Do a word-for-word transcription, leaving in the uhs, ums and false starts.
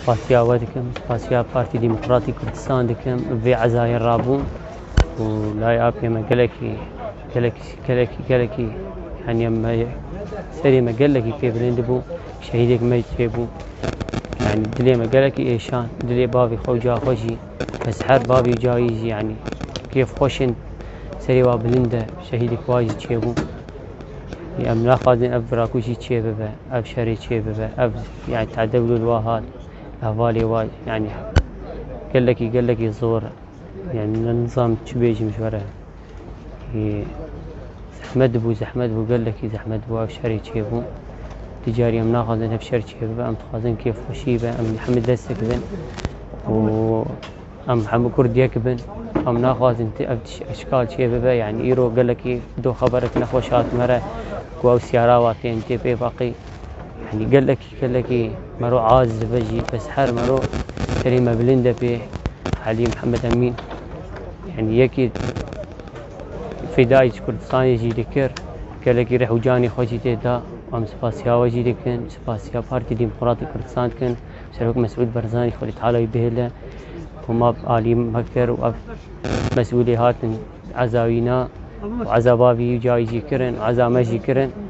Spasiya we dikim, spasiya Partî Demokratî Kurdistan dikim, vê ezayê rabûn û layê apê me gelekî, gelekî, gelekî, gelekî, yani em me, serê me gelekî pê bilind bû, şehîdek me çêbû. Yani dilê me gelekî êşan, dilê bavê xwe û ca xwe jî, ez her bavê cayî jî, yani kêf xweş in, serê wa bilind e, şehîdek wa jî çêbû. Em naxwazin ev virakû jî çêbibe, ev şerê çêbibe, ev, yani tedewlul wa hat, hevalê wa, yani gelekî, gelekî zor e. Yani ne nizam çi bêjim ji we re. Ê, zehmet bû, zehmet bû, gelekî zehmet bû, ev şerê çêbû. Ti carî em naxwazin ev şer çêbibe, em dixwazin kêfxweşî be, em hemî destek bin. Û em hemû Kurd yek bin. Em naxwazin ti ev tiş-, eşkal çêbibe. Yani îro gelekî do xeberek nexweş hat me re ku ew siyara wa tên tê pê baqî. Yani gelekî, gelekî mero az dibe jî, bes her mero serê me bilind e pê Elî Mihemed Emîn. Yani yekî fîdayî ji Kurdistanê jî dikir, gelekî rih û canê xwe jî tê da. Em spasiya we jî dikin, spasiya Partî Demokratîk Kurdistan dikin. Serok Mesûd Barzanî, Xwedê Teala wî bihêle, ku ma alî me kir û ev mesûlê hatin eza wîna û eza bavî wî cayî jî kirin û eza me jî kirin.